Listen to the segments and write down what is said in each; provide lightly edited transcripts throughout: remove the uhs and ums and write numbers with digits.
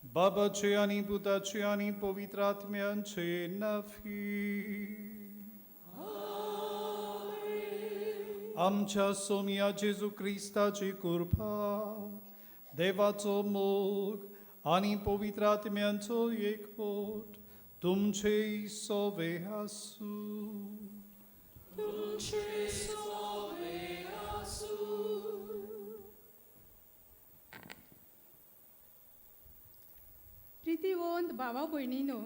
बाबाचे आनी पुताचे आनी पवित्र आत्म्यांचे नाफी. आमच्या सोमया जेजू क्रिस्ताची कृपा, देवाचो मोग आनी पवित्र आत्म्यांचो एकवट तुमचे सोवे आसूं. तुमचे सोवे आसूं. प्रितीवंत भावा भयणीनो,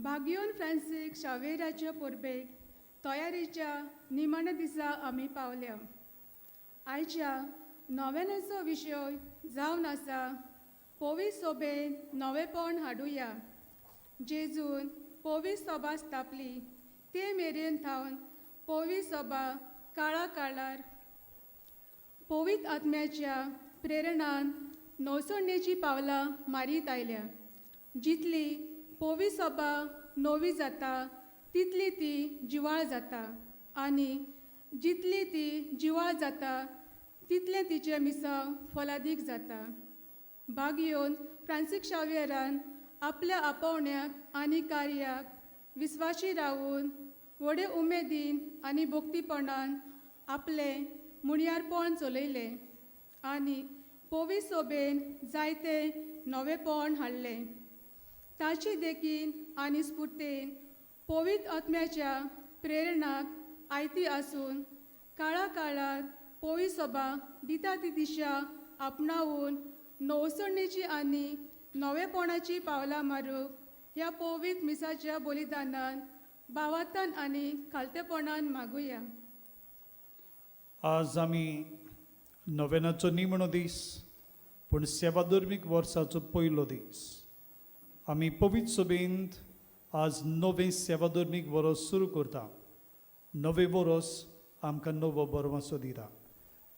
भाग्योन फ्रांसीक शावेराच्या परबेक तयारीच्या निमाण्या दिसा आमी पावल्या. आयच्या नव्यानाचो विशय जावन आसा पवी सोबेन नवेपण हाडुया. जेजून पवी सभा स्थापली ते मेरेन थावन पवी सभा काळा काळार पवित्र आत्म्याच्या प्रेरणान नवसणेची पावलां मारीत आयल्या. जितली पवी सभा नवी जाता तितली ती जिवाळ जाता आनी जितली ती जिवाळ जाता तितलें तिचें मिसांव फलादीक जाता. भाग येवन फ्रांसीक शावियरान आपल्या आपोवण्याक आनी कार्याक विस्वाशी रावून व्हडे उमेदीन आनी भक्तीपणान आपलें मुणयारपण चलयलें आनी पवी सोबेन जायते नवेपण हाडलें. ताची देखीन आनी स्फुर्तेन पवित्र आत्म्याच्या प्रेरणाक आयती आसून काळा काळार पवी सभा दिता ती दिशा आपणावून नवसणेची आनी नवेपणाची पावलां मारूंक ह्या पवित्र मिसाच्या बलिदानान भावार्थान आनी खालतेपणान मागुया. आज आमी नव्यानाचो निमणो दीस, पूण सेवाधर्मीक वर्साचो पयलो दीस. आमी पवित्र सभेंत आज नवें सेवाधर्मीक वरस सुरू करता. नवें वरस आमकां नवो बरवासो दिता.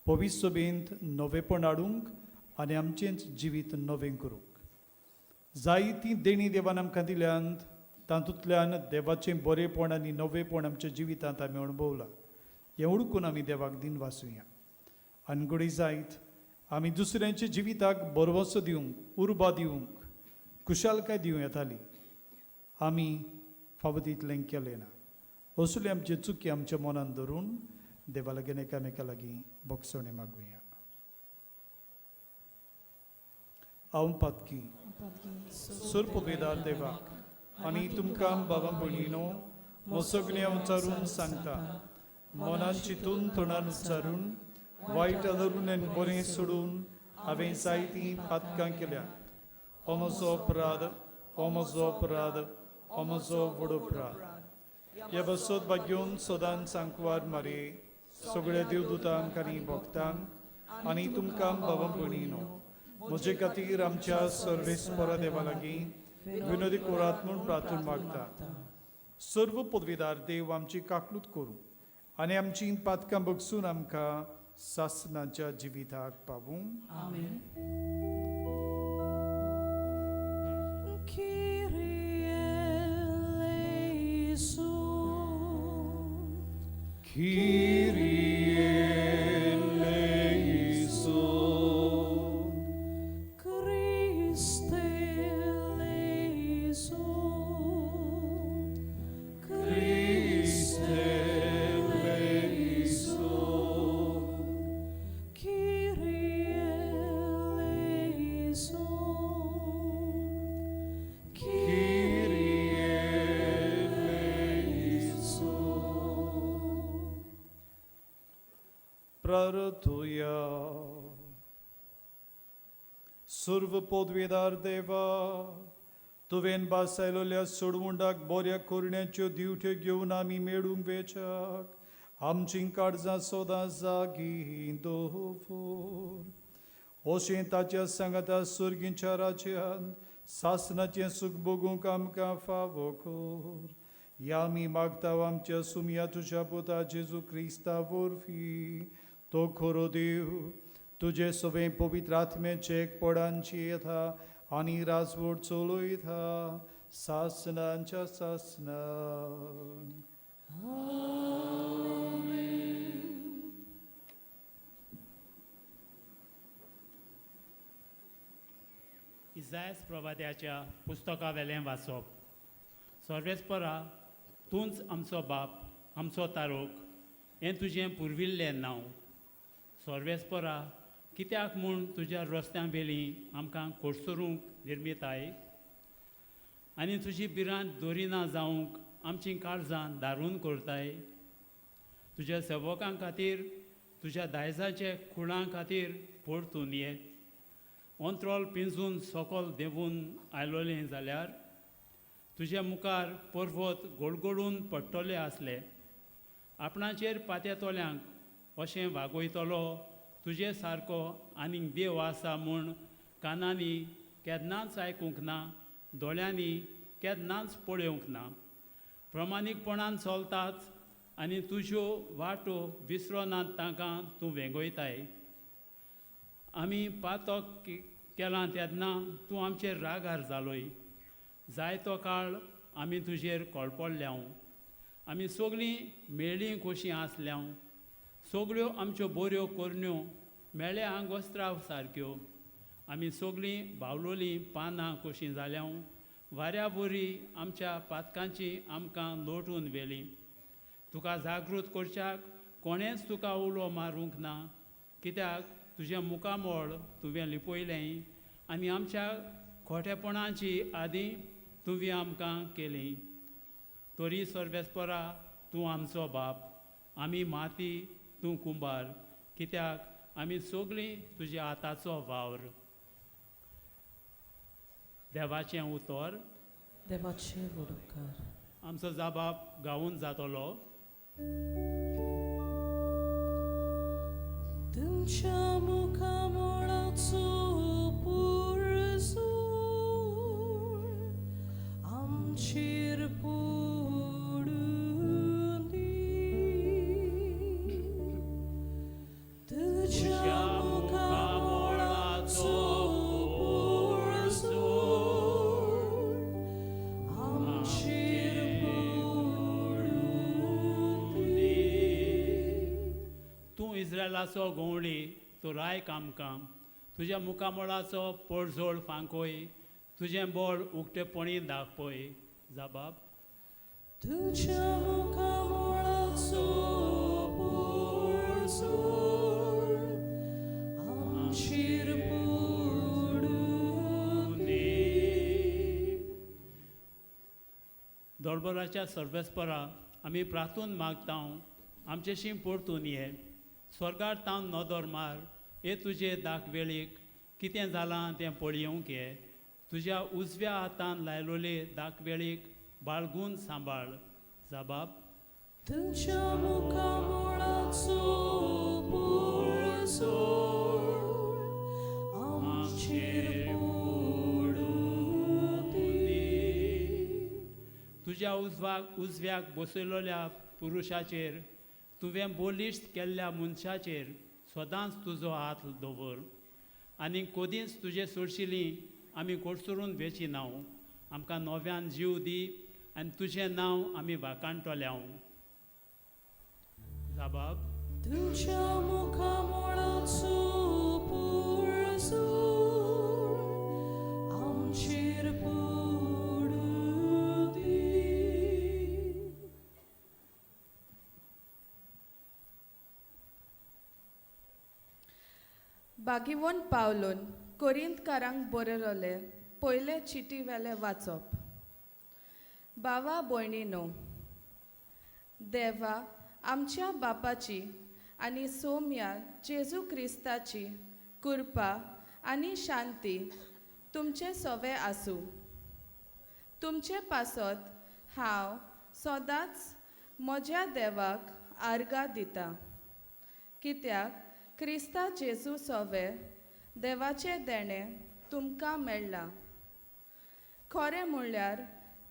पवित्र सभेंत नवेपण हाडूंक आनी आमचेंच जिवीत नवें करूंक जायतीं देणीं देवान आमकां दिल्यांत, तातूंतल्यान देवाचें बरेंपण आनी नवेंपण आमच्या जिवितांत आमी अणभवलां. हें हुडकून आमी देवाक दिनवासुया. आनी घडये जायत आमी दुसऱ्यांच्या जिविताक बरवसो दिवंक, उर्बा दिवंक, खुशालकाय दिवं येताली, आमी फावो तितलें केलें ना. असली आमची चुकी आमच्या मनान धरून देवा लागीं एकामेका लागीं भोगसणें मागुया. हांव पातकी सर्पभेदार देवा आनी तुमकां बाबा भयणीनो म्हजो उच्चारून सांगता, मनान चिंतून तोंडान उच्चारून वायट धरून आनी बरें सोडून हांवें जायतीं पातकां केल्यात. हो म्हजो अपराध, हो म्हजो अपराध, हो म्हजो व्हड अपराध. ह्या बसत भाग्योन सदांच सांकवार मारये, सगळ्या देवदूतांक आनी भक्तांक आनी तुमकां बाबा भयणीनो म्हजे खातीर आमच्या सर्वेस्परा देवा लागीं विनोदी कोरात म्हूण प्रार्थना मागता. सर्व पदवीदार देव आमची काकलूत करूं आनी आमची पातकां बगसून आमकां सासनाच्या जिविताक पावूं. आमेन. Kyrie eleison. Kyrie eleison. Christe eleison. Christe eleison. Kyrie eleison. Kyrie eleison. प्रार्थुया. सर्व पदवेदार देवा, तुवें भासायलोल्या सोडवुंडाक बऱ्या करण्याच्यो दिवट्यो घेवन आमी मेळूंक वेच्याक आमचीं काळजां सदां जागी दवर. अशें ताच्या सांगाता सुर्गींच्या राज्यांत सासनाचें सूख भोगूंक आमकां फावो कर. ह्या आमी मागता आमच्या सुमया तुज्या पुता जेजू क्रिस्ता वरवीं. तो खरो देव तुजे सगळें पवित्र आत्म्याचे एकपणांची येता आनी राजवट चलयता सासनांच्या सासनां. इजायस प्रवाद्याच्या पुस्तकावेलें वाचप. सर्वेस्परा, तूंच आमचो बाप, आमचो तारोक, हें तुजें पुर्विल्लें नांव. सर्वेस्परा, कित्याक म्हूण तुज्या रस्त्यां वेली आमकां कोडसरूंक निर्मिताय आनी तुजी भिरांत दवरिना जावंक आमचीं काळजां दारून करताय? तुज्या सेवकां खातीर, तुज्या दायजाचे खुणां खातीर परतून ये. अंत्रोल पिंजून सोकोल देंवून आयलोलें जाल्यार तुज्या मुखार पर्वत गोडगोडून पडटले आसले. आपणाचेर पातेतोल्यांक अशें वागयतलो तुजे सारको आनीक देव आसा म्हूण कानांनी केन्नाच आयकूंक ना, दोळ्यांनी केन्नाच पळोवंक ना. प्रमाणीकपणान चलताच आनी तुज्यो वाटो विसरोनात तांकां तूं वेंगयताय. आमी पातक केलां तेन्ना तूं आमचेर रागार जालोय. जायतो काळ आमी तुजेर कळपडल्यांव. आमी सगळीं मेळ्ळीं कशीं आसल्यांव. सगळ्यो आमच्यो बऱ्यो करण्यो मेळ्ळे आंगोस्त्राव सारक्यो. आमी सगळीं बावलोलीं पानां कशीं जाल्यांव. वाऱ्या वरी आमच्या पातकांची आमकां लोटून व्हेलीं. तुका जागृत करच्याक कोणेंच तुका उलो मारूंक ना, कित्याक तुजें मुखामळ तुवें लिपयलें आनी आमच्या खोटेपणाची आदी तुवें आमकां केली. तरी सर्वेस्परा, तूं आमचो बाप, आमी माती, तूं कुंबार, कित्याक आमी सगळीं तुज्या हाताचो वावर. देवाचें उतर. देवाचे वडोकार. आमचो जाबाब गावून जातलो. तुमच्या मुखामळाचो पुरजोर आमचेर पडूं दी. तुज्या मुखामळाचो पुरजोर आमचेर पडूं दी. तूं इस्रायलाचो गवळी, तूं रायक आमकां. तुज्या मुखामळाचो पडझोळ फांकोय, तुजें बळ उक्तेपणी दाखपय. जाबाब. तुझ्या मुखामळाचो पुरजोर आमचेर पडूं दी. दोळबराच्या सर्वेस्परा, आमी प्रार्थून मागता, आमचेशी परतून ये. स्वर्गार तावन नदर मार, हे तुजे दाखवेळीक कितें जालां तें पळयोवंक ये. तुज्या उजव्या हातान लायलोले दाखवेळीक बाळगून सांबाळ. जाबाब. तुझ्या मुखामळाचो पुरजोर आमचेर पडूं दी. तुज्या उजव्याक बसयलोल्या पुरुशाचेर, तुवें बलिश्ट केल्ल्या मनशाचेर सदांच तुजो हात दवर. आनी कदींच तुजे सोडशिली आमी कोडसरून वेची नांव. आमकां नव्यान जीव दी आनी तुजें नांव आमी वाखाणटल्यांव. जाबाब. तुझ्या मुखामळाचो पुरजोर आमचेर पडूं दी. बागिवोन पावलोन कोरिंतकारांक बरयलोले पयले चिटी वेले वाचप. बावा भयणीनो, देवा आमच्या बापाची आनी सोम्या जेजू क्रिस्ताची कृपा आनी शांती तुमचे सवे आसूं. तुमचे पासत हांव सदांच म्हज्या देवाक आर्गां दिता, कित्याक क्रिस्ता जेजू सवे देवाचें देणें तुमकां मेळ्ळां. खरें म्हणल्यार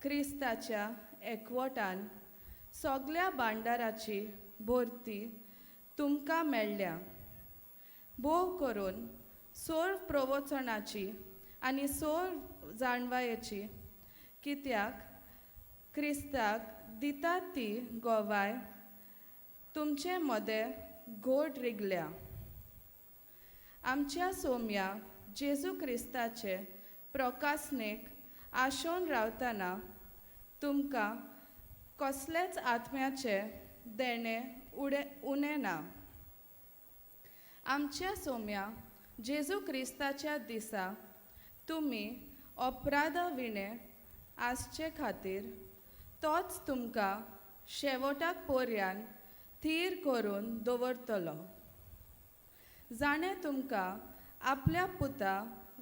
क्रिस्ताच्या एकवटान सगल्या भांडाराची भरती तुमकां मेळ्ळ्या. भोव करून सोर प्रवचनाची आनी सोर जाणवायेची, कित्याक क्रिस्ताक दिता ती गोवाय तुमचे मदें गोड रिगल्या. आमच्या सोम्या जेजू क्रिस्ताचे प्रकासनेक आशोन रावतना तुमकां कसलेच आत्म्याचें देणें उणें ना. आमच्या सोम्या जेजू क्रिस्ताच्या दिसा तुमी अपराधा विणें आसचे खातीर तोच तुमकां शेवटाक पर्यान थीर करून दवरतलो. जाणें तुमकां आपल्या पुता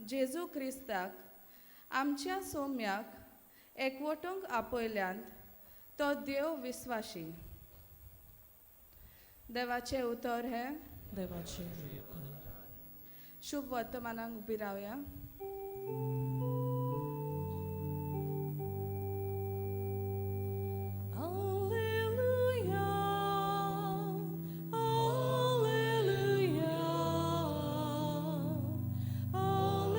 जेजू क्रिस्ताक आमच्या सोम्याक एकवटूंक आपयल्यांत तो देव विस्वाशी. देवाचें उतर हें. देवाचें उपकार. शुभ वर्तमानाक उबी रावया. Alleluia, Alleluia, Alleluia,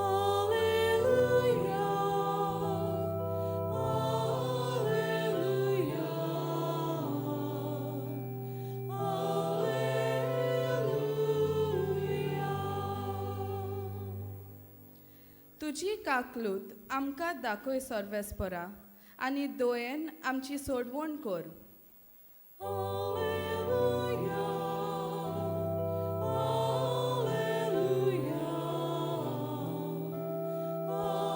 Alleluia, Alleluia, Alleluia. तुजी काकलूत आमकां दाखय सर्वेस्परा आनी दोयेन आमची सोडवण कर. Alleluia, Alleluia, Alleluia.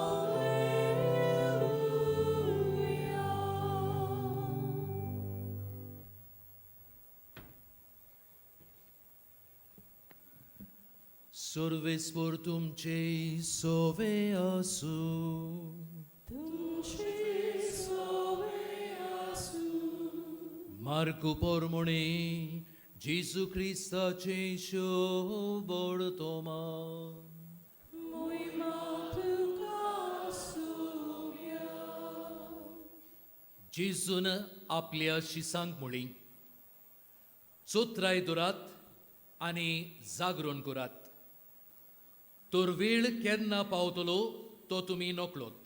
सर्वेस्पर तुमचे सोवे आसूं. तुमचे सोवे आसूं. मार्कू पोरमोणे जेजू क्रिस्ताचे शोबोर्तोमान. मोहिमा तुका सोम्या. जेजून आपल्या शिसांक म्हळी, चोत्राय दवरात आनी जागरण करात, तर वेळ केन्ना पावतलो तो तुमी नकळत.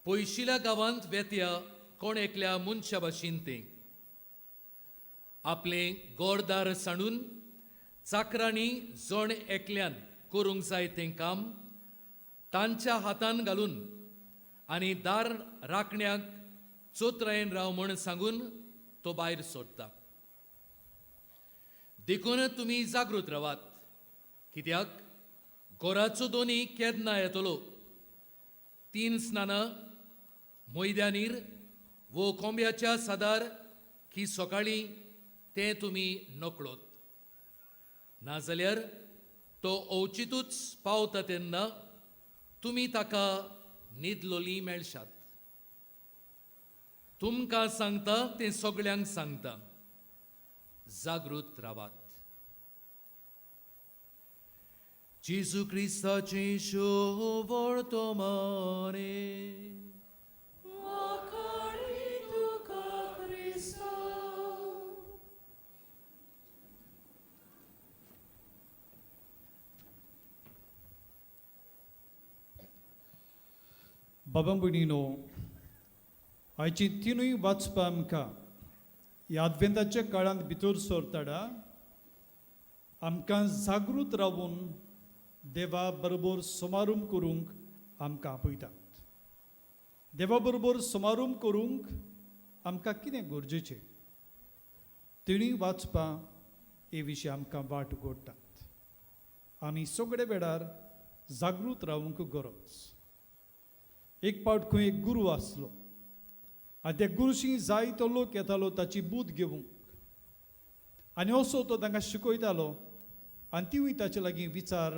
पयशिल्या गांवांत वेत्या कोण एकल्या मनशा भाशेन तें आपलें गोडदार सांडून चाकरांनी जण एकल्यान करूंक जाय तें काम तांच्या हातान घालून आनी दार राखण्याक चोत्रायेन राव म्हण सांगून तो भायर सोडटा. देखून तुमी जागृत रावात, कित्याक गोराचो दोनी केन्ना येतलो तीन स्नानां मैद्यानीर वो कोंब्याच्या सादार की सकाळीं तें तुमी नकळत. नाजाल्यार तो अवचितूच पावता तेन्ना तुमी ताका न्हिदलोली मेळशात. तुमकां सांगता तें सगळ्यांक सांगता, जागृत रावात. जेजू क्रिस्ताचें शोवर्तमाने. वाखाणी तुका क्रिस्ता. बाबा भयणीनो, आयची तिनूय वाचपां आमकां ह्या आदवेंताच्या काळांत भितर सरताडा आमकां जागृत रावून देवा बरोबर समारोप करूंक आमकां आपयतात. देवा बरोबर समारोप करूंक आमकां कितें गरजेचें तिणूय वाचपां हे विशीं आमकां वाट उगडटात. आमी सगळे वेळार जागृत रावूंक गरज. एक पावट खंय एक गुरू आसलो आनी त्या गुरुशी जायतो लोक येतालो ताची बूद घेवंक. आनी असो तो तांकां शिकयतालो आनी तिवूय ताचे लागीं विचार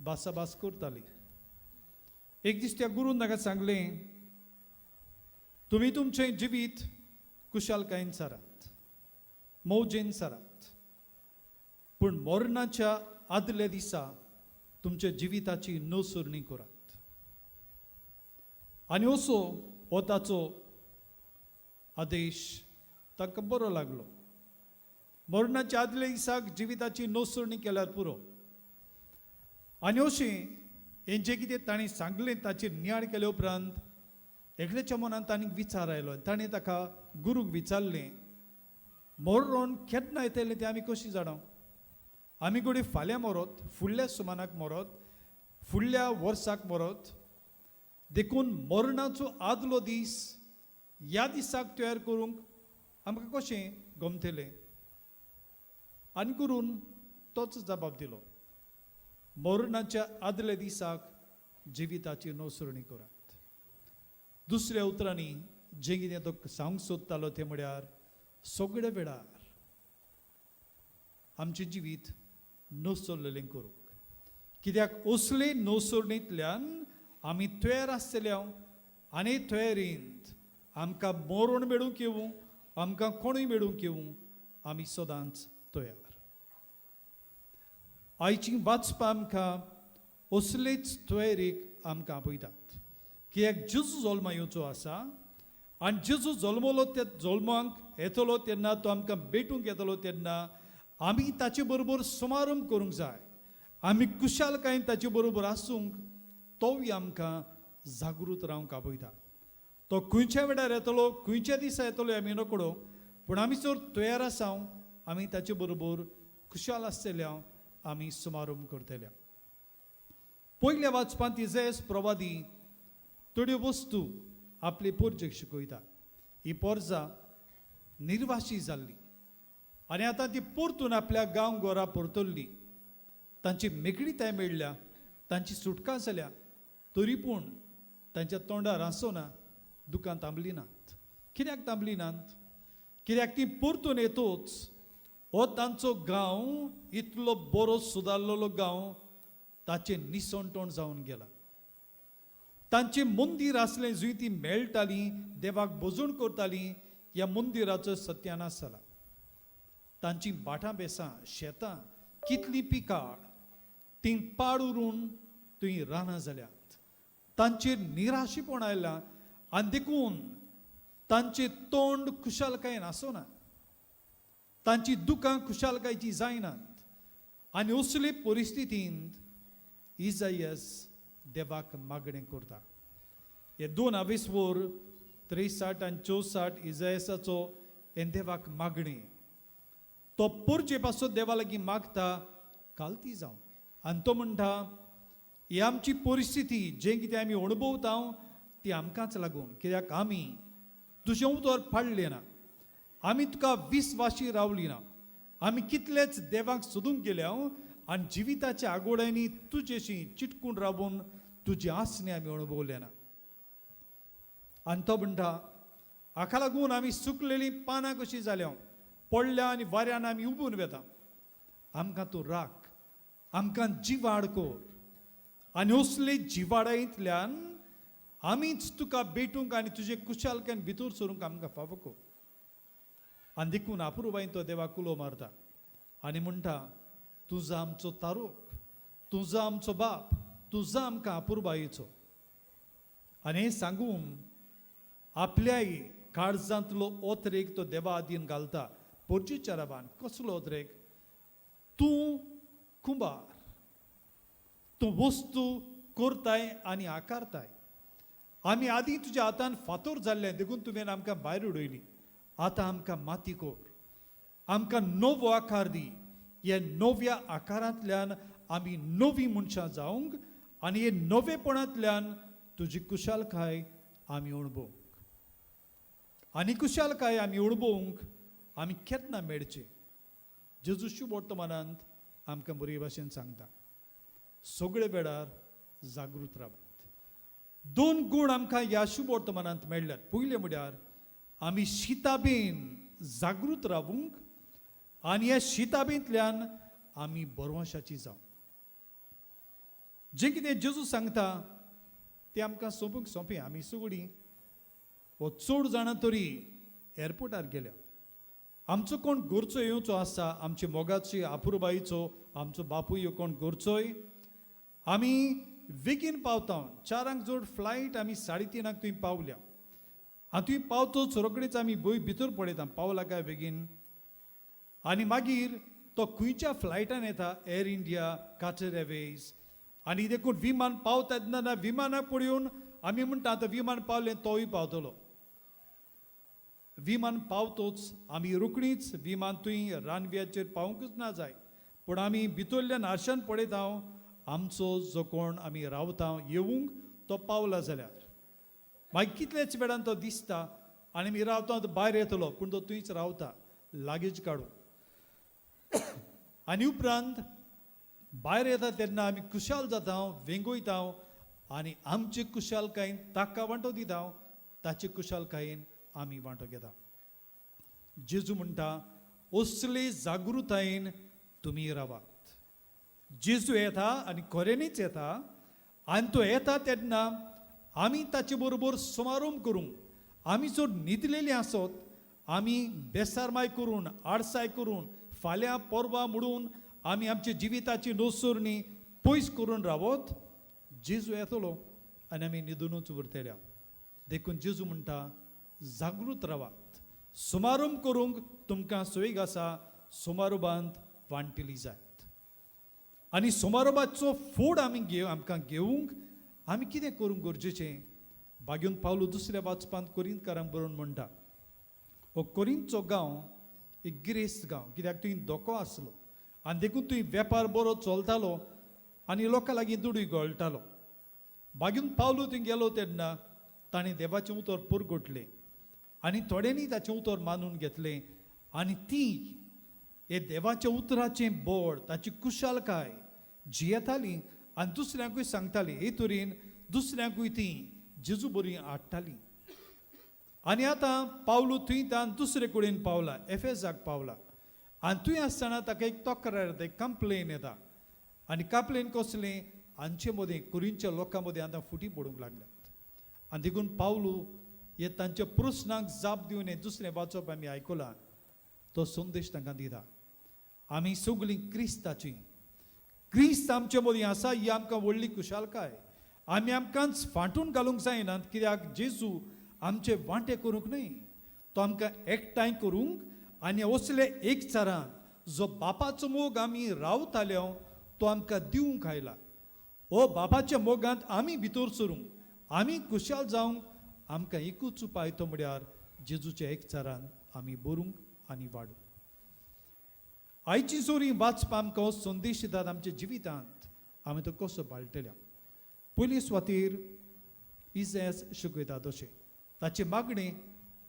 भासाभास करताली. एक दीस त्या गुरून ताका सांगलें, तुमी तुमचें जिवीत कुशालकायेन सारात, मौजेन सारात, पूण मरणाच्या आदल्या दिसा तुमच्या जिविताची नसरणी करात. आनी असो हो ताचो आदेश ताका बरो लागलो. मरणाच्या आदल्या दिसाक जिविताची नसरणी केल्यार पुरो. आनी अशें हें जें कितें ताणें सांगलें ताचेर नियाळ केले उपरांत एकल्याच्या मनांत आनीक विचार आयलो आनी ताणें ताका गुरूक विचारलें, मरण केन्ना येतलें तें आमी कशीं जाणा? आमी घडये फाल्यां मरत, फुडल्या सुमानाक मरत, फुडल्या वर्साक मरत, देखून मरणाचो आदलो दीस ह्या दिसाक तयार करूंक आमकां कशें गमतलें? आनी गुरून तोच जबाब दिलो, मरणाच्या आदल्या दिसाक जिविताची नसरणी करात. दुसऱ्या उतरांनी जें कितें तो सांगूंक सोदतालो तें म्हळ्यार सगळ्या वेळार आमचें जिवीत नसरलेलें करूंक, कित्याक असले नसरणींतल्यान आमी तयार आसतले आनी तयारींत आमकां मरण मेळूंक येवूं, आमकां कोणूय मेळूंक येवूं, आमी सदांच तयार. आयची वाचपां आमकां असलेच तयारीक आमकां आपयतात. कित्याक जेजू जल्मा येवचो आसा आनी जेजू जल्मलो त्या जल्माक येतलो तेन्ना तो आमकां भेटूंक येतलो तेन्ना आमी ताचे बरोबर समारंभ करूंक जाय. आमी कुशालकायेन ताचे बरोबर आसूंक तोवूय आमकां जागृत रावंक आपयता. तो खंयच्या वेळार येतलो, खंयच्या दिसा येतलो आमी नकडो, पूण आमी जर तयार आसा आमी ताचे बरोबर खुशाल आसतले, आमी समारंभ करतले. पयल्या वाचपांत इजायस प्रवादी थोड्यो वस्तू आपले पोरजेक शिकयता. ही पोरजा निर्वाशी जाल्ली आनी आतां ती परतून आपल्या गांव घरा परतल्ली. तांची मेकळीताय मेळ्ळ्या, तांची सुटका जाल्या, तरी पूण तांच्या तोंडार हांसो ना, दुकां थांबली नात. कित्याक थांबली नात? कित्याक ती परतून येतोच हो तांचो गांव इतलो बरो सुदारलेलो गांव ताचें निसणटोण जावन गेला. तांचें मंदीर आसलें जंय ती मेळटाली, देवाक भजण करताली, ह्या मंदिराचो सत्यानाश जाला. तांची भाटां बेसां, शेतां कितलीं पिकाळ, तीं पाड उरून थंय रानां जाल्यात. तांचेर निराशेपण आयलां आनी देखून तांचें तोंड खुशालकायेन आसना, तांची दुकां खुशालकायेची जायनात. आनी असले परिस्थितींत इजायस देवाक मागणें करता. हे दोन आवेसवर 63 आनी 64 इजायसाचो हें देवाक मागणें. तो पोरजे पासून देवा लागीं मागता कालती जावं आनी तो म्हणटा, ही आमची परिस्थिती जें कितें आमी अणभवता ती आमकांच लागून, कित्याक आमी तुजें उतर पाडलें ना, आमी तुका विस्वाशी रावली ना, आमी कितलेच देवाक सोदूंक गेल्या आनी जिविताच्या आगोड्यांनी तुजेशी चिटकून रावून तुजी आसणी आमी अणभवले ना. आनी तो म्हणटा, हाका लागून आमी सुकलेलीं पानां कशीं जाल्या, पडल्या आनी वाऱ्यान आमी उबून वेता. आमकां तूं राख, आमकां जिवाड कर आनी असले जिवाडांतल्यान आमीच तुका भेटूंक आनी तुजे कुशालकायेन भितर सरूंक आमकां फावो कर. आनी देखून अपुरबायेन तो देवाक उलो मारता आनी म्हणटा, तुजो आमचो तारोक, तुजो आमचो बाप, तुजो आमकां अपुरबायेचो. आनी हें सांगून आपल्याय काळजांतलो ओतरेक तो देवा आदीन घालता. पोरचीच्या राबान कसलो ओतरेक? तूं कुंबार, तूं वस्तू करताय आनी आकारताय. आमी आदीं तुज्या हातान फातोर जाल्ले देखून तुवें आमकां भायर उडयली, आतां आमकां माती कर, आमकां नवो आकार दी. ह्या नव्या आकारांतल्यान आमी नवीं मनशां जावंक आनी हे नवेपणांतल्यान तुजी कुशालकाय आमी अणभवंक. आनी कुशालकाय आमी अणभवंक आमी केन्ना मेळचे? जेजू शुभ वर्तमानांत आमकां बरे भाशेन सांगता, सगळे वेळार जागृत रावात. दोन गूण आमकां ह्या शुभ वर्तमानांत मेळ्ळ्यात. पयलें म्हळ्यार आमी शिताबेन जागृत रावूंक आनी ह्या शिताबेंतल्यान आमी बरवंशाची जावं. जें कितें जेजू सांगता तें आमकां सोंपूंक सोंपें. आमी सगळीं हो चड जाणां तरी एअरपोर्टार गेल्या. आमचो कोण गोरचो येवचो आसा, आमचे मोगाची आपुरबाईचो आमचो बापूय कोण गोरचोय, आमी बेगीन पावता. 4 जोड फ्लायट आमी 3:30 थंय पावल्या. आनी थंय पावतोच रोखडीच आमी भंय भितर पळयता पावला काय बेगीन. आनी मागीर तो खंयच्या फ्लायटान येता, एअर इंडिया, काटर एअरवेज. आनी देखून विमान पावता तेन्ना विमानाक पळोवन आमी म्हणटा आतां विमान पावलें तोय पावतलो. विमान पावतोच आमी रोखडीच विमान थंय रानव्याचेर पावूंकच ना जाय, पूण आमी भितरल्यान आरशान पळयता आमचो जो कोण आमी रावता येवंक तो पावला जाल्यार मागीर कितल्याच वेळान तो दिसता आनी आमी रावता तो भायर येतलो, पूण तो थंयच रावता लागेज काडून. आनी उपरांत भायर येता तेन्ना आमी खुशाल जाता, वेंगयता आनी आमचे खुशालकायेन ताका वांटो दिता, ताचे खुशालकायेन आमी वांटो घेता. जेजू म्हणटा असले जागृतायेन तुमी रावात. जेजू येता आनी खऱ्यांनीच येता आनी तो येता तेन्ना आमी ताचे बरोबर समारोंभ करूंक, आमी जर न्हिदलेली आसत, आमी बेसारमाय करून आडसाय करून फाल्यां परवां म्हणून आमी आमच्या जिविताची नोसरणी पयस करून रावत, जेजू येतलो आनी आमी न्हिदुनूच उरतल्या. देखून जेजू म्हणटा जागृत रावात, समारोंभ करूंक तुमकां सोयीक आसा, समारोभांत वांटिली जायत. आनी समारोभाचो फोड आमी घेव आमकां घेवंक आमी कितें करूंक गरजेचें, बागेवन पावलो दुसऱ्या वाचपांत कोरिंतकारांक बरोवन म्हणटा, हो कोरिंतचो गांव एक गिरेस्त गांव, कित्याक थंय धोको आसलो आनी देखून थंय वेपार बरो चलतालो आनी लोकां लागीं दुडूय गळटालो. बागेवन पावलो थंय गेलो तेन्ना ताणें देवाचें उतर पुरगोटलें आनी थोड्यांनी ताचें उतर मानून घेतलें आनी ती हे देवाच्या उतराचें बोड ताची कुशालकाय जियेताली आनी दुसऱ्यांकूय सांगताली. हे तरेन दुसऱ्यांकूय ती जेजू बरी हाडटाली. आनी आतां पावलो थंय तान दुसरे कडेन पावला, एफेजाक पावला. आनी थंय आसतना ताका एक तक्रार येता, एक कंप्लेन येता. आनी कंप्लेन कसलें, हांचे मदीं कुरींच्या लोकां मदीं आतां फुटी पडूंक लागल्यात. आनी देखून पावलो हे तांच्या प्रस्नाक जाप दिवन हें दुसरें वाचप आमी आयकलां, तो संदेश तांकां दिता. आमी सगळीं क्रिस्ताची, क्रिस्त आमचे मदीं आसा ही आमकां व्हडली खुशालकाय. आमी आमकांच फांटून घालूंक जायनात, कित्याक जेजू आमचे वांटे करूंक न्हय, तो आमकां एकठांय करूंक आनी असले एकचारान जो बापाचो मोग आमी रावताले तो आमकां दिवंक आयला. हो बापाच्या मोगांत आमी भितर सरूंक, आमी खुशाल जावंक आमकां एकूच उपाय तो म्हळ्यार जेजूच्या एकचारान आमी बरूंक आनी वाडूंक. आयची जोरी वाचपा आमकां संदेश दितात आमच्या जिवितांत आमी तो कसो पाळटल्या. पयली सुवातेर इजेस शिकयता तशें ताची मागणी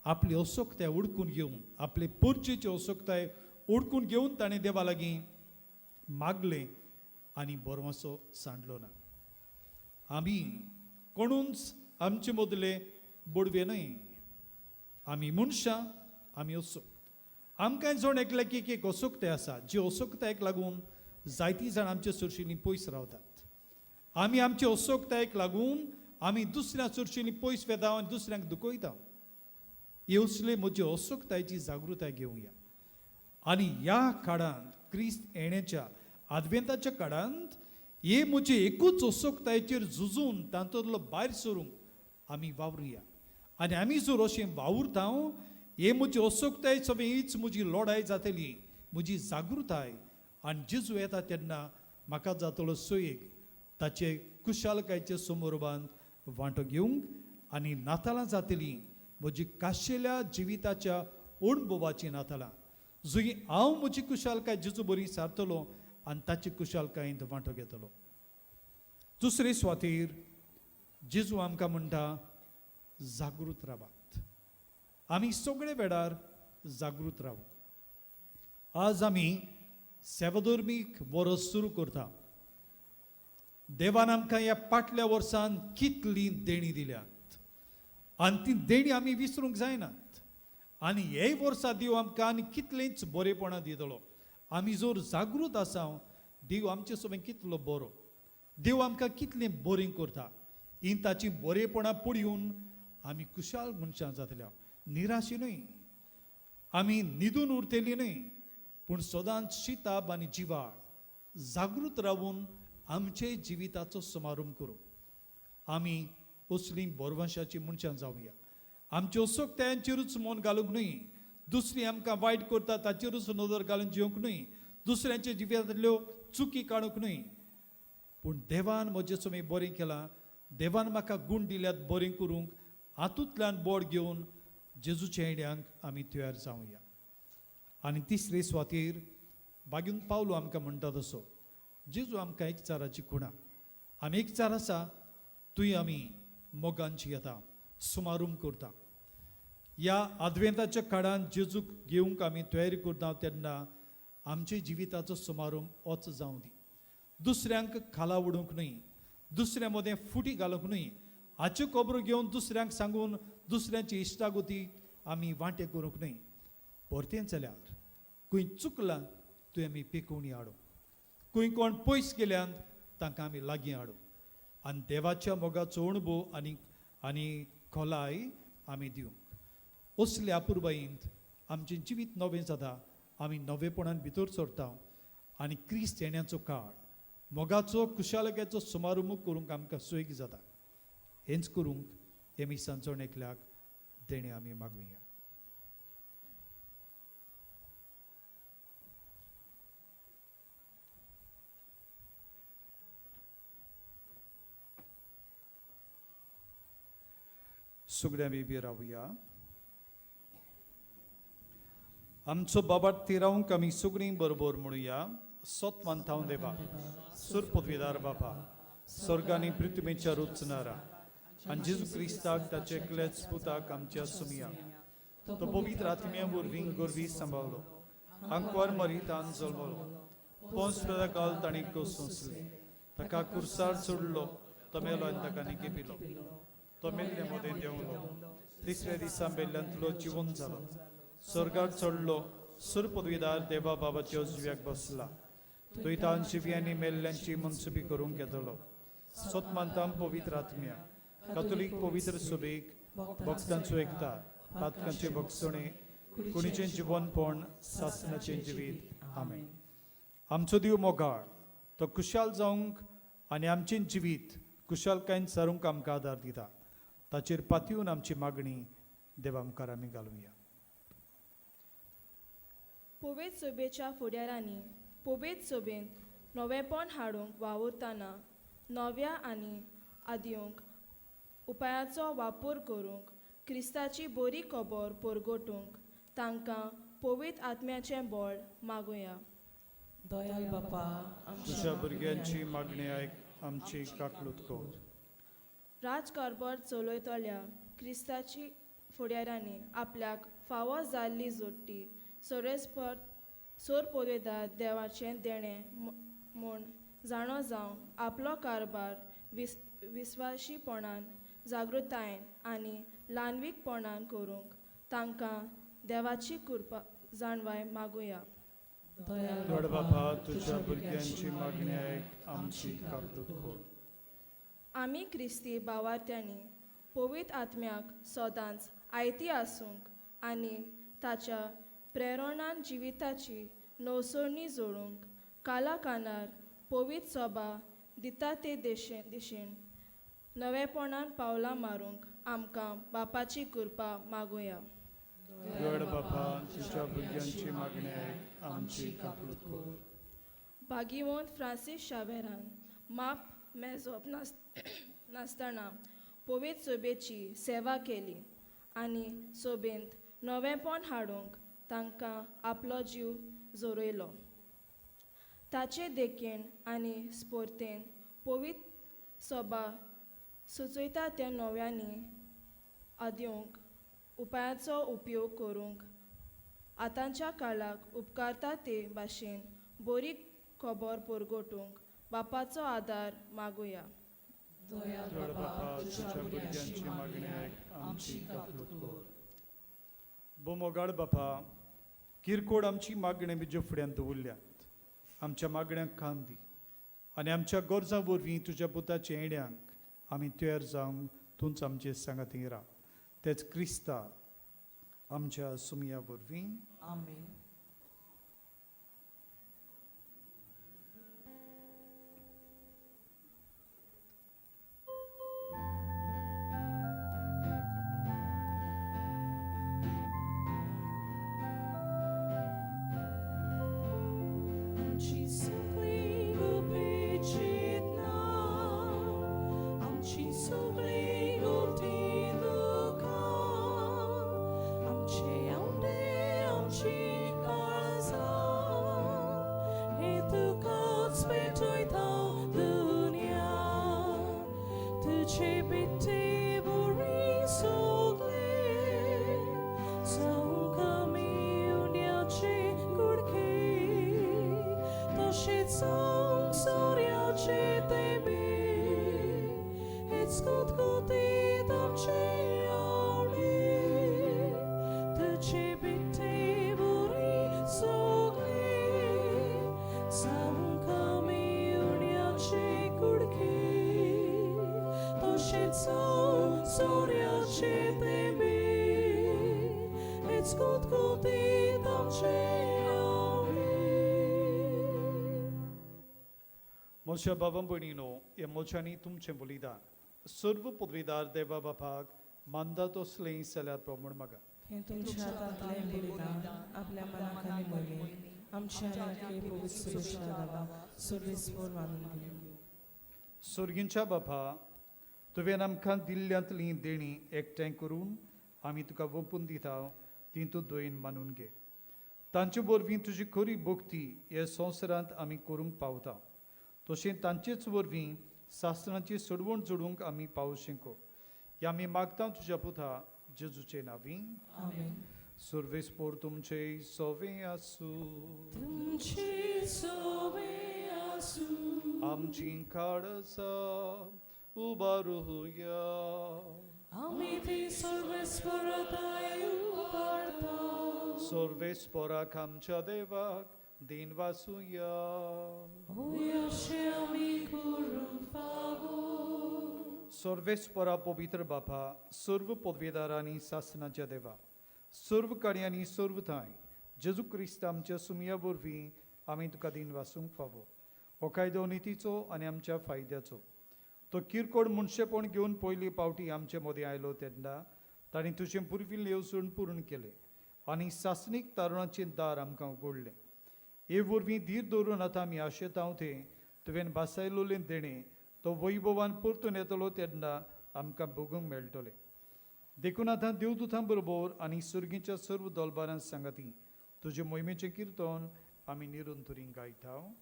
आपली असोक्ताय उडकून घेवन, आपले पोरचेची असोक्ताय उडकून घेवन ताणें देवा लागीं मागलें आनी बरवासो सांडलो ना. आमी कोणूच आमचे मदले बडवे न्हय, आमी मनशां, आमी असोक्त. आमकां जण एकल्याक एक एक असोक्ताय आसा, जी असोक्तायेक लागून जायतीं जाणां आमच्या सरशींनी पयस रावतात. आमी आमचे असोक्तायेक लागून आमी दुसऱ्या सरशींनी पयस वेता आनी दुसऱ्यांक दुखयता. हे असले म्हजे असोक्तायेची जागृताय घेवया. आनी ह्या काळांत क्रिस्त येण्याच्या आदवेंताच्या काळांत हे म्हजे एकूच असोक्तायेचेर झुजून तातूंतलो भायर सरूंक आमी वावरुया. आनी आमी जर अशें वावुरता हे म्हजी असोक्ताय सगळी हीच म्हजी लढाय जातली, म्हजी जागृताय. आनी जेजू येता तेन्ना म्हाका जातलो सोयेक ताचे कुशालकायचे समोरबांत वांटो घेवंक आनी नातालां जातली म्हजी काशेल्या जिविताच्या अणभवाची नातालां, जंय हांव म्हजी कुशालकाय जेजू बरी सारतलो आनी ताचे कुशालकायेंत वांटो घेतलो. दुसरे सुवातेर जेजू आमकां म्हणटा जागृत रावात. आमी सगळे वेळार जागृत रावू. आज आमी सेवाधर्मीक वर्स सुरू करता. देवान आमकां ह्या फाटल्या वर्सान कितली देणी दिल्यात आनी ती देणी आमी विसरूंक जायनात. आनी हे वर्सा देव आमकां आनी कितलेंच बरेपणां दितलो. आमी जर जागृत आसा, देव आमचे समेन कितलो बरो, देव आमकां कितलें बरें करता. हीं ताचीं बरेपणां पळोवन आमी खुशाल मनशां जातले. निराशी न्हय, आमी न्हिदून उरतली न्हय, पूण सदांच शिताब आनी जिवाळ जागृत रावून आमचे जिविताचो समारंभ करूं. आमी असलीं बोरवंशाचीं मनशां जावया. आमच्यो सक्त्यांचेरूच मन घालूंक न्हय, दुसरी आमकां वायट करता ताचेरूच नदर घालून जिवंक न्हय, दुसऱ्यांच्या जिवितांतल्यो चुकी काडूंक न्हय, पूण देवान म्हजें समें बरें केलां, देवान म्हाका गूण दिल्यात बरें करूंक, हातूंतल्यान बोड घेवन जेजूच्या येण्यांक आमी तयार जावया. आनी तिसरे सुवातेर बागीन पावलो आमकां म्हणटा तसो जेजू आमकां एकचाराची खुणा. आमी एकचार आसा थंय आमी मोगान जियेता, सुमारूम करता. ह्या आदवेंताच्या काळान जेजूक घेवंक आमी तयारी करता तेन्ना आमच्या जिविताचो सुमारूम होच जावं दी. दुसऱ्यांक खाला उडोवंक न्हय, दुसऱ्या मदें फुटी घालूंक न्हय, हाच्यो खबरो घेवन दुसऱ्यांक सांगून दुसऱ्यांची इश्टागती आमी वांटे करूंक न्हय. परतें जाल्यार खंय चुकलां थंय आमी पेकोवणी हाडूंक, खंय कोण पयस गेल्यान तांकां आमी लागीं हाडूंक आनी देवाच्या मोगाचो अणभव आनी आनी खोलाय आमी दिवंक. असल्या अपुरबायेंत आमचें जिवीत नवें जाता, आमी नवेपणान भितर सरता आनी क्रिस्त येण्याचो काळ मोगाचो खुशालकायेचो समारंभ करूंक आमकां सोयीक जाता. हेंच करूंक हे मिसांचो जण एकल्याक देणें आमी मागुया. सगळ्या आमी रावया. आमचो बाबा तिरावंक आमी सगळीं बरोबर म्हणुया. सोत मानता देवा, सुर पदवीदार बापा, स्वर्गानी पृथ्वीच्या रुचणारा आनी जेजू क्रिस्ताक ताचे एकल्याच पुताक आमच्या सुमया, तो पवित्र आत्म्या वरवीं गोरवी सांबाळलो, आंकवार मरितान जल्मलो, पोंस काल ताणें कोसोंसले, ताका कुर्सार सोडलो, तो मेलो आनी ताका निकेपिलो, तो मेल्ले मदें देंवलो, तिसऱ्या दिसा मेल्ल्यांतलो जिवन जालो, स्वर्गार चडलो, सुर पदवीदार देवा बाबाच्या उजव्याक बसला, थंय तान शिव्यांनी मेल्ल्यांची मनसुबी करूंक येतलो. सोत मानता पवित्र आत्म्या, कातोलीक पवित्र सुबेक, भक्तांचो एकता, पातकांचे भोगसणे, कुणीचें जिवनपण, सासनाचें जिवीत. आमेन. आमचो देव मोगाळ, तो खुशाल जावंक आनी आमचें जिवीत खुशालकायेन सारूंक आमकां आदार दिता. ताचेर पातयेवन आमची मागणी देवा मुखार आमी घालुया. पवित्र सभेच्या फुडारांनी पवित्र सभेंत नवेंपण हाडूंक वावुरतना नव्या आनी आदींक उपायाचो वापर करूंक क्रिस्ताची बरी खबर परगटूंक तांकां पवित्र आत्म्याचें बळ मागुया. दयाल बापा, तुज्या भुरग्यांची मागणी आयक, आमची काकलूत कर. राजकारभार चलयतल्या क्रिस्ताची फुडारांनी आपल्याक फावो जाल्ली जोडटी सोरेस्पर सोर पदवेदार देवाचें देणें म्हूण जाणो जावन आपलो कारभार विस्वाशीपणान, जागृतायेन आनी ल्हानवीकपणान करूंक तांकां देवाची कृपा जाणवाय मागुया. दयाल व्हड बापा, तुज्या भुरग्यांची मागणी आयक, आमची काकलूत कर. आमी क्रिस्ती भावार्थ्यांनी पवित्र आत्म्याक सदांच आयती आसूंक आनी ताच्या प्रेरणान जिविताची नवसरणी जोडूंक काला कानार पवित्र सभा दिता ते दिशेन नवेपणान पावलां मारूंक आमकां बापाची कृपा मागुया. व्हड बापा, तुज्या भुरग्यांची मागणी आयक, आमची काकलूत कर. भागीवंत फ्रांसीस शावेरान माप मेजप नासतना पवित्र सभेची सेवा केली आनी सभेंत नवेंपण हाडूंक तांकां आपलो जीव जोरयलो. ताचे देखीन आनी स्पोर्तेन पवित्र सभा सुचयता त्या नव्यांनी आदींक उपायाचो उपयोग करूंक आतांच्या काळाक उपकारता ते भाशेन बरी खबर परगटूंक बापाचो आदार मागुया. दयाल व्हड बापा, तुज्या भुरग्यांची मागणी आयक, आमची काकलूत कर. बोमोगाळ बापा, किरकोळ आमची मागणें तुज्या फुड्यांत दवरल्यात. आमच्या मागण्यांक कान दी आनी आमच्या गरजां वरवीं तुज्या पुताच्या येण्यांक आमी तयार जावंक तूंच आमचे सांगाती राव. तेच क्रिस्ता आमच्या सुमया वरवीं. आमेन. आमची सगळी गुपेचितना, आमची सगळी गोटी दुखां, आमचे आवडे आमची काळजां, हे तुकाच पेटयता दुनिया. तुझे बेटे बरी सगळे जावंक आमी उण्याचे कुडके, तशेंच जावंक सोऱ्याचे तेंबे, हेच कुतकुतीत आमचे आवडे. तुझे बेटे बरी सगळे जावंक आमी उण्याचे कुडके, तशेंच जावंक सोऱ्याचे तेंबे, हेच कुतकुतीत आमचे आवडे. मोशा बाबा भयणीनो, ह्या मोशांनी तुमचें बलिदान सर्व पदवीदार देवा बापाक मानता तसलें जाल्यार प्रमाण मागा. हें तुमच्या हातांतलें बलिदान आपल्या मनाक आनी मोगेन आमच्या आनी पवित्र सुरेशा बाबा सर्वेस्पोर मानून घेवं. सोर्गींच्या बापा, तुवें आमकां दिल्ल्यांतलीं देणीं एकठांय करून आमी तुका वोंपून दिता, ती तूं दयेन मानून घे. तांचे वरवीं तुजी खरी भक्ती हे संवसारांत आमी करूंक पावता, तशें तांचेच वरवीं शास्त्रांची सोडवण जोडूंक आमी पावू शिको. ह्या आमी मागता तुज्या पुता जेजूचे नांवी. आमेन. सर्वेस्पोर तुमचे सोवे आसूं. तुमचे सोवे आसूं. आमची काळजां उबारुया. आमी ती सर्वेस्परताय उबारता. सर्वेस्पोराक आमच्या देवाक दीन वासुया. अशें आमी करूंक फावो. सर्वेस्पोरा पवित्र बापा, सर्व पदवेदार आनी सासनाच्या देवा, सर्व कार्यांनी सर्व ठांय जेजू क्रिस्त आमच्या सुमया वरवीं आमी तुका दीन वासूंक फावो. हो कायदो नितीचो आनी आमच्या फायद्याचो. तो किरकोळ मनशेपण घेवन पयली पावटी आमचे मदीं आयलो तेन्ना ताणें तुजें पुर्विल्लें येवजण पूर्ण केलें आनी सासणीक तारुणाचें दार आमकां उगडलें. हे वरवीं धीर दवरून आतां आमी आशेतांव तें तुवें भासायलोलें देणें तो वैभवान परतून येतलो तेन्ना आमकां भोगूंक मेळटलें. देखून आतां देवदूतां बरोबर आनी सर्गीच्या सर्व दोलबारां सांगाती तुजे मोहिमेचें किर्तन आमी निरंतरी गायता.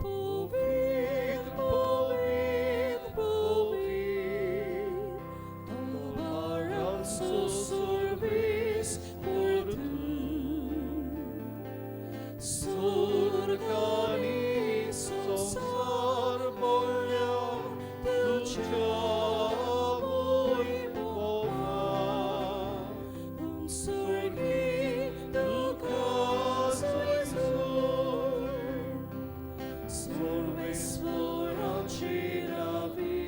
पवित्र, पवित्र, पवित्र, तो सर्वेस्पोर तूं. स्वर्ग आनी संवसार भरल्या तुज्या वैभवान. स्वर्गी तुका जय. सर्वेस्पोराची नावी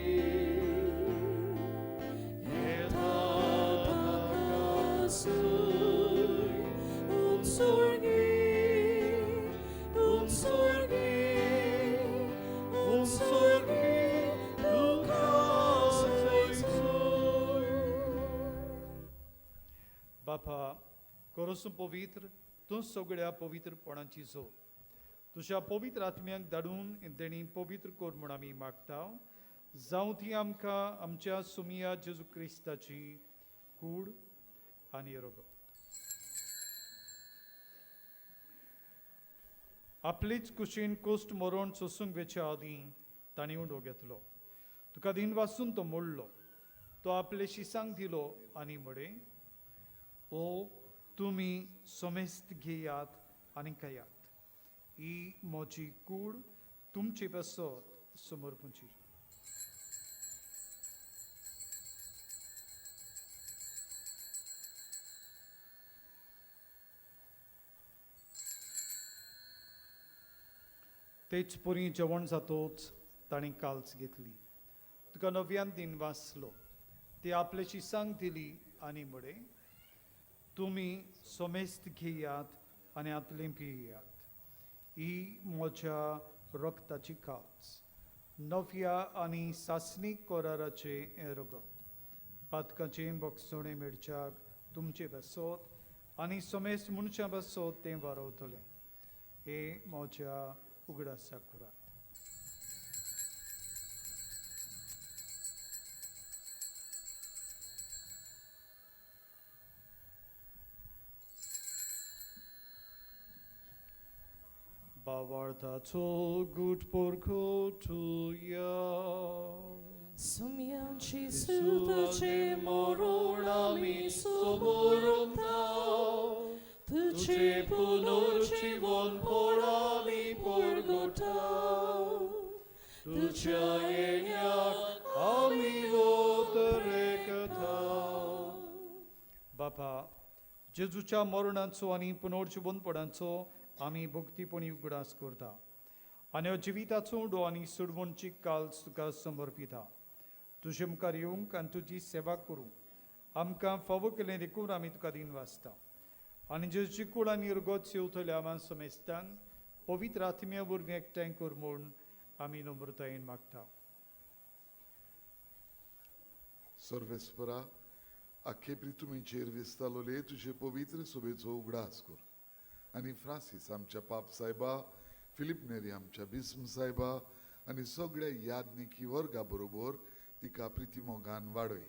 येता ताका सूय. उत्सर्गी, उत्सर्गी, उत्सर्गी तुका जय. बापा, कोरोसूं पवित्र तूं सगळ्या पवित्रपणाची जोड तुज्या पवित्र आत्म्यांक धाडून देणी पवित्र कर म्हूण आमी मागता. जावं ती आमकां आमच्या सुमिया जेजू क्रिस्ताची कूड आनी रगत. आपलेच कुशीन कोश्ट मरण सोसूंक वेच्या आदीं तांणी उडो घेतलो. तुका दिन वासून तो मोडलो. तो आपले शिसांक दिलो आनी म्हळें, ओ तुमी समेस्त घेयात आनी खायात. ही म्हजी कूड तुमचे पासत समर्पूची. तेच परी जेवण जातोच ताणें काल्स घेतली, तुका नव्यान दिन वाचलो, ती आपल्याची सांग दिली आनी म्हळें, तुमी समेस्त घेयात आनी हातलें पियात, ही म्हज्या रक्ताची काल्स, नव्या आनी सासणीक कराराचें हें रगत, पातकाचें बक्षणें मेळच्याक तुमचे बसोत आनी समेस्त मनशां बसोत तें वारवतलें, हें म्हज्या उगडासाक करात. बावार्थाचो गूट पोरखोटुया. सुम्यांची सुतचे मरण आमी सुबोरता, तुझे पुनर्जीवन आमी परगटा, तुझ्या येण्याक आमी वोतरेकता. बापा, जेजूच्या मरणाचो आनी पुनर्जिवनपणाचो आमी भक्तीपणी उगडास करता आनी हो जिविताचो उडो आनी सोडवणची काल्स तुका समर्पिता. तुजे मुखार येवंक आनी तुजी सेवा करूंक आमकां फावो केलें देखून आमी तुका दिन वाचता आनी जेजूची कूड आनी रगत सेवतल्या आमा समेस्तांक पवित्र आत्म्या वरवीं एकठांय कर म्हूण आमी नम्रतायेन मागता. सर्वेस्परा, आख्खे प्रितुमीचेर विस्तालोले तुजे पवित्र सोबेचो उगडास कर आनी फ्रांसीस आमच्या पाप सायबा, फिलीप नेरी आमच्या बिस्म सायबा आनी सगळ्या यादनिकी वर्गा बरोबर तिका प्रितीमोगान वाडय.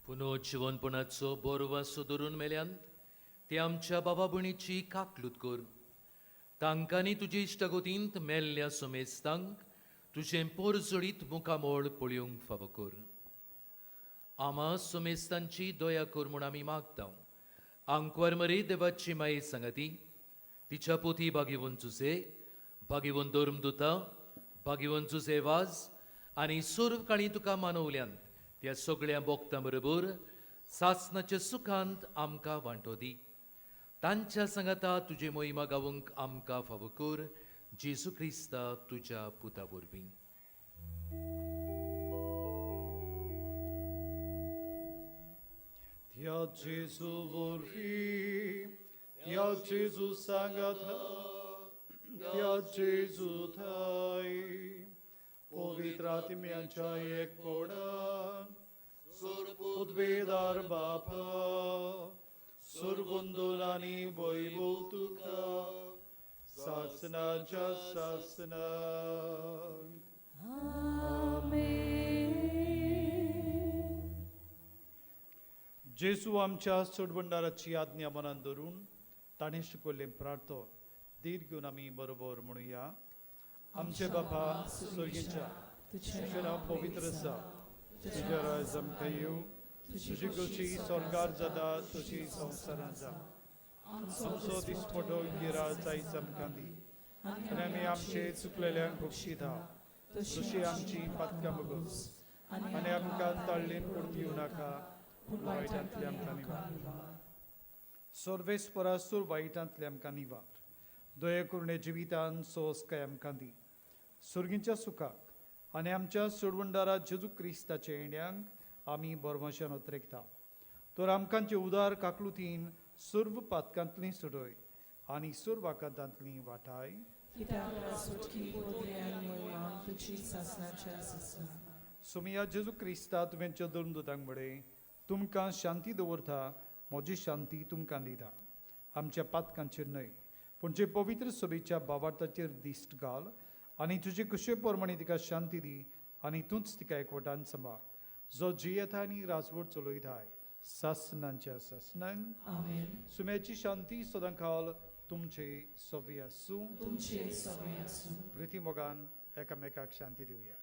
पुनर्जिवनपणाचो बोरवासो धरून मेल्यान ते आमच्या बाबा भयणीची काकलूत कर. तांकांनी तुजे इश्टागतींत मेल्ल्या समेस्तांक तुजें पोरजोडीत मुखामोळ पळोवंक फावो कर. आमा समेस्तांची दया कर म्हूण आमी मागता. आंकवार मरे देवाची माये सांगाती तिच्या पोती बागेवन जुजे, बागेवन धर्मदुता, बागेवन जुजे वाज आनी सर्व काळी तुका मानवल्यांत त्या सगळ्या बोगतां बरोबर सासनाच्या सुखांत आमकां वांटो दी. तांच्या सांगाता तुजे मोहिमा गावंक आमकां फावो कर, जेजू क्रिस्ता तुज्या पुता वरवीं. त्या जेजू वरवीं, त्या जेजू सांगाता, त्या जेजू थाय, पवित्र आत्म्याच्या एकपणान, उद्वेदार बापा, सुरबंदून आनी वैभव तुका सासनाच्या सासनाक. आमेन. जेजू आमच्या सोडवणदाराची आज्ञा मनान धरून ताणें शिकवल्लें प्रार्थना धीर घेवन आमी बरोबर म्हणुया. आमचे बापा स्वर्गीच्या, तुजें नांव पवित्र जावं, तुजें राज आमकां येवं, तुजी खोशी स्वर्गार जाता तशी संवसारांत जावं. आमचो दिसपटो गिराज आयज आमकां दी आनी आमी आमचे चुकलेल्यांक बक्षिता तशी आमची पातकां बगस आनी आमकां ताळ्ळेन पडून दिवं नाका, पूण वायटांतले आमकां निवार. सर्वेस्परा सूर वायटांतले आमकां निवार. दया करुणे जिवितान सोंसकाय आमकां दी, सुर्गींच्या सुखाक आनी आमच्या सोडवणदारा जेजू क्रिस्ताच्या येण्यांक आमी बरमाशान ओतरेकता. तर आमकांचे उदार काकलुतीन सर्व पातकांतलीं सोडय आनी सर्व आकांतांतलीं वाटाय. कित्याक सुटकी बोधे आनी मोहिमा तुजी सासनाच्या सासना. सोमिया जेजू क्रिस्ता, तुवें धर्मदुतांक म्हळें, तुमकां शांती दवरता, म्हजी शांती तुमकां दिता. आमच्या पातकांचेर न्हय पूण जे पवित्र सभेच्या बावार्थाचेर दिश्ट घाल आनी तुजे कुशे प्रमाणे तिका शांती दी आनी तूंच तिका एकवटान सांबाळ, जो जियेता आनी राजवट चलयताय सासनांच्या सासनांक. आमेन. सुम्याची शांती सदांकाल तुमचे सवे आसूं. तुमचे सवे आसूं. प्रिती मोगान एकामेकाक शांती दिवया.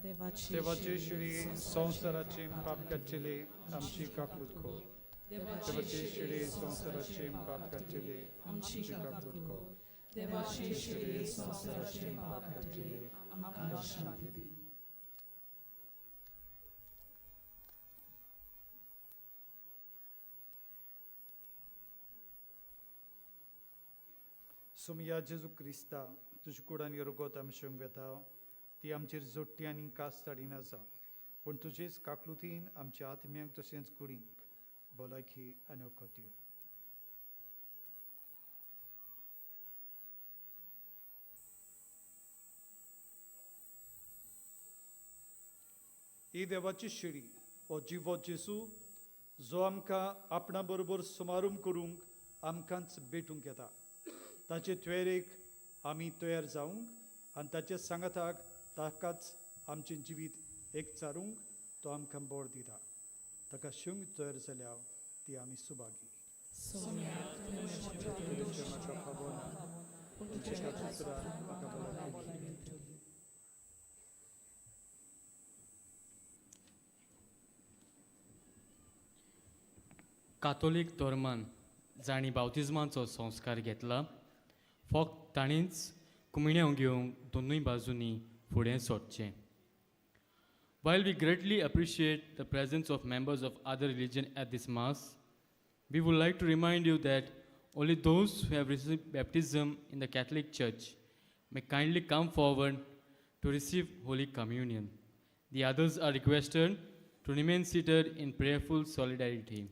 देवाचे शिडी संवसाराचे पाप काडचेले आमची काकूत कर. देवाचे शिडी संवसाराचे पाप काडचेले आमची काकूत कर. देवाचे शिडी संवसाराचे पाप काडचेले आमकां शांती दी. सोमया जेजू क्रिस्ता तुजे कुडान रगत आमशेंक वेता ती आमचेर जोडटी आनी कास ताडिना जावं, पूण तुजेच काकलुतीन आमच्या आत्म्यांक तशेंच कुडींक भलायकी आनी वखद दिवं. ही देवाची शिडी हो जिवो जेजू जो आमकां आपणा बरोबर सुमारूम करूंक आमकांच भेटूंक येता, ताचे त्वेरेक आमी तयार जावंक आनी ताच्या सांगाताक ताकाच आमचें जिवीत एकचारूंक तो आमकां बोर दिता. ताका शिवंक तयार जाल्या ती आमी सुभागी. म्हाका फावो ना, तुज्या उतरान म्हाका भलायकी मेळटली. कातोलीक धर्मान जांणी बावतिज्माचो संस्कार घेतला फक्त ताणीच कुमिण्यांव घेवंक दोनूय बाजूंनी फुडें सरचें. While we greatly appreciate the presence of members of other religion at this mass, we would like to remind you that only those who have received baptism in the Catholic Church may kindly come forward to receive Holy Communion. The others are requested to remain seated in prayerful solidarity.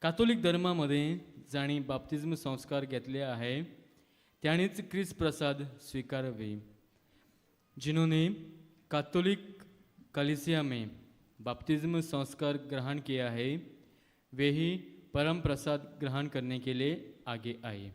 Catholic धर्मामध्ये जांणी बाप्तिज्म संस्कार घेतले आहे तांणीच क्रिस्त प्रसाद स्वीकारावे. जिन्होंने Catholic कलीसिया में बाप्तिज्म संस्कार ग्रहण किया है वे ही परम प्रसाद ग्रहण करने के लिए आगे आए.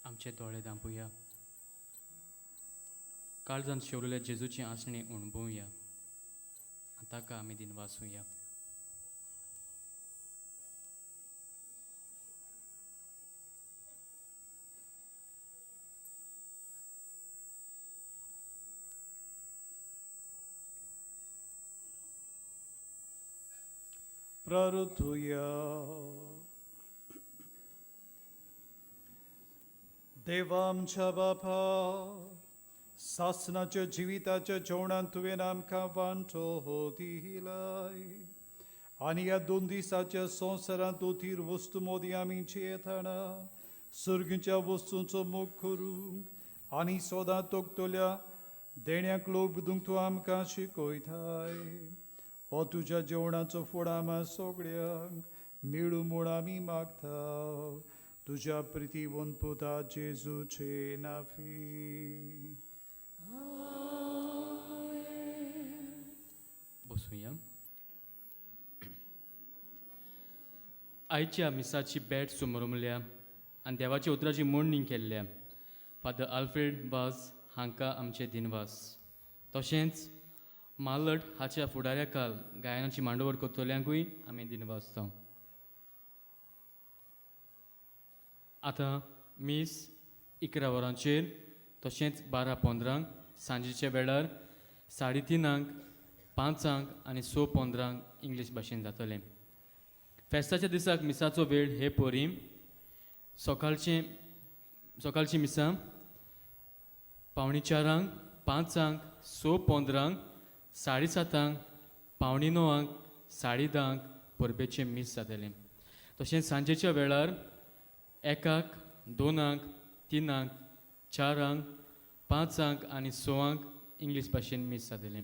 आमचे दोळे धांपुया, काळजांत शेवरलेल्या जेजूची आसणी अणभवया आनी ताका आमी दिनवासुया. प्रार्थुया. देवा आमच्या बापा, सासनाच्या जिविताच्या जेवणान तुवें आमकां वांटो दिलाय आनी ह्या दोन दिसाच्या संवसारांत उथीर वस्तू मोदी आमी जियेतना सर्गीच्या वस्तूंचो मोग करूंक आनी सदां तोखतल्या देण्याक लोक बुदूंक तूं आमकां शिकयताय. हो तुज्या जेवणाचो फुड आमा सगळ्यांक मेळूं म्हूण आमी मागता तुज्या प्रितीवंत पुता जेजूचे नाफी. बसुया. आयच्या मिसाची भेट सुमरमल्या आनी देवाच्या उतराची मोडणी केल्ल्या फादर आल्फ्रेड वाज हांकां आमचे दिनवास. तशेंच मालट हाच्या फुडाऱ्या काल गायनाची मांडवर करतल्यांकूय आमी दिनवासता. आतां मीस 11 वरांचेर तशेंच 12:15 सांजेच्या वेळार 3:30 5 आनी 6:15 इंग्लीश भाशेन जातलें. फेस्ताच्या दिसाक मिसाचो वेळ हे परी सकाळची मिसां 3:45, 5, 6:15, 7:30, 8:45, 10:30 परबेचें मीस जातलें. तशेंच सांजेच्या वेळार 1, 2, 3, 4, 5 आनी 6 इंग्लीश भाशेन मीस जातलें.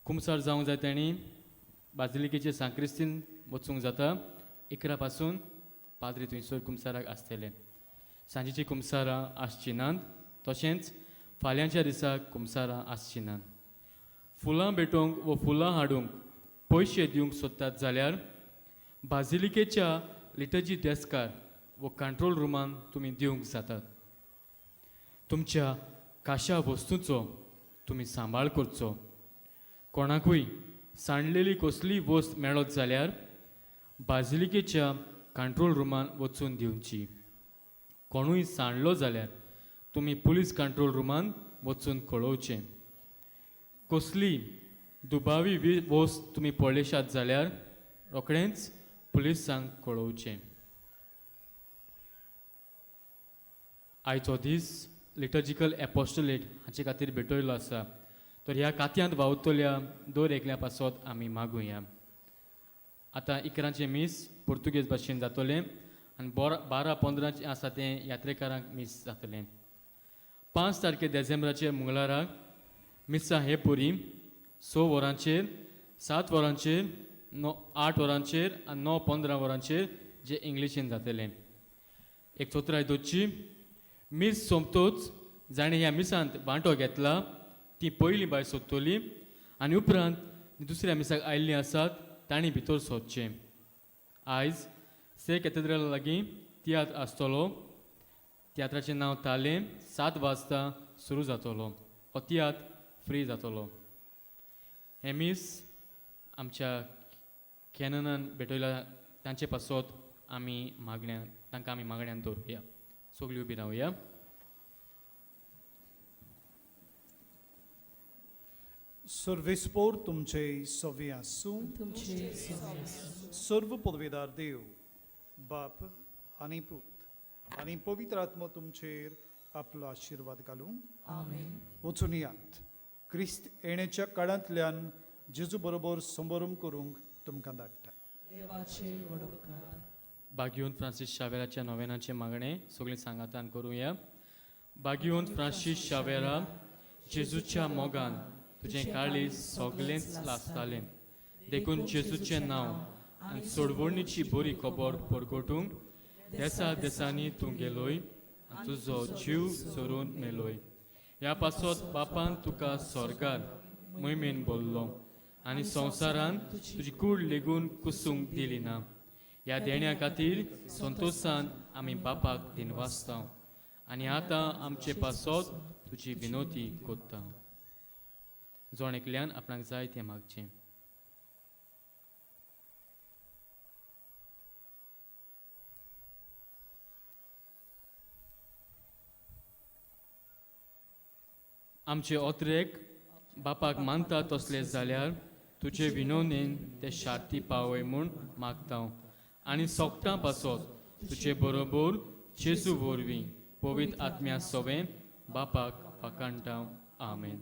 कुमसार जावंक जाय तांणी बाजिलिकेचे सांक्रिस्तीन वचूंक जाता. 11 पासून पाद्री थंयसर कुमसाराक आसतले. सांजेची कुमसारां आसची नात, तशेंच फाल्यांच्या दिसाक कुमसारां आसची नात. फुलां भेटोवंक व फुलां हाडूंक पयशे दिवंक सोदतात जाल्यार बाजिलिकेच्या लिटर्जी डेस्कार व कंट्रोल रुमान तुमी दिवंक जातात. तुमच्या काशा वस्तूंचो तुमी सांबाळ करचो. कोणाकूय सांडलेली कसलीय वस्त मेळत जाल्यार बाजिलिकेच्या कंट्रोल रुमान वचून दिवची. कोणूय सांडलो जाल्यार तुमी पुलीस कंट्रोल रुमान वचून कळोवचें. कसली दुबावी वस्त तुमी पळयशात जाल्यार रोखडेंच पुलिसांक कळोवचें. आयचो दीस लिटर्जिकल एपोस्टलेट हाचे खातीर भेटयलो आसा, तर ह्या कात्यांत वावतल्या दर एकल्या पासत आमी मागुया. आतां 11 मीस पुर्तुगेज भाशेन जातलें आनी 12:15 आसा तें यात्रेकारांक मीस जातलें. 5 तारखे देझेंब्राचेर मंगळाराक मिसां हे पुरी 6 वरांचेर, 7 वरांचेर, 8 वरांचेर आनी 9:15 वरांचेर जे इंग्लिशीन जातलें. एक चौथराय दोची मीस सोंपतोच जाणें ह्या मिसांत वांटो घेतला ती पयलीं भायर सोदतली आनी उपरांत दुसऱ्या मिसाक आयिल्लीं आसात तांणी भितर सोदचें. आयज से कॅथेड्रला लागीं तियात्र आसतलो. तियात्राचें नांव तालें. 7 वाजता सुरू जातलो. हो तियात्र फ्री जातलो. हें मीस आमच्या कॅननान भेटयला तांचे पासत आमी मागण्या तांकां आमी मागण्यान दवरुया. सगळीं उबी रावया. सर्वेस्पोर तुमचे सवे आसूं. तुमचे सवे आसूं. सर्व पदवेदार देव बाप आनी पूत आनी पवित्र आत्मो तुमचेर आपलो आशिर्वाद घालूं. आमेन. वचून यात. क्रिस्त येण्याच्या काळांतल्यान जेजू बरोबर संबोरम करूंक तुमकां धाडटा. देवाचे वडोपकार. बागियोन फ्रांसीस शावेराच्या नोवेनाचें मागणें सगळीं सांगातान करुया. बागियोन फ्रांसीस शावेरा, जेजूच्या मोगान तुजें काळीज सगळेंच लासतालें, देखून जेजूचें नांव आनी सोडवणीची बरी खबर परगटूंक देसा देसांनी तूं गेलोय आनी तुजो जीव सोरून मेलोय. ह्या पासत बापान तुका स्वर्गार मोहिमेन बोल्लो आनी संवसारान तुजी कूड लेगून कुसूंक दिली ना. ह्या देण्या खातीर संतोशान आमी बापाक दिनवासता आनी आतां आमचे पासत तुजी विनोती कोत्ता. जण एकल्यान आपणाक जाय तें मागचें. आमचे ओत्रेक बापाक मानता तसले जाल्यार तुजे विनोनेन ते शार्ती पावय म्हूण मागता आनी सोगटां पासत तुजे बरोबर जेजू वरवीं पवित्र आत्म्या सोवें बापाक फाकांटाव. आमेन.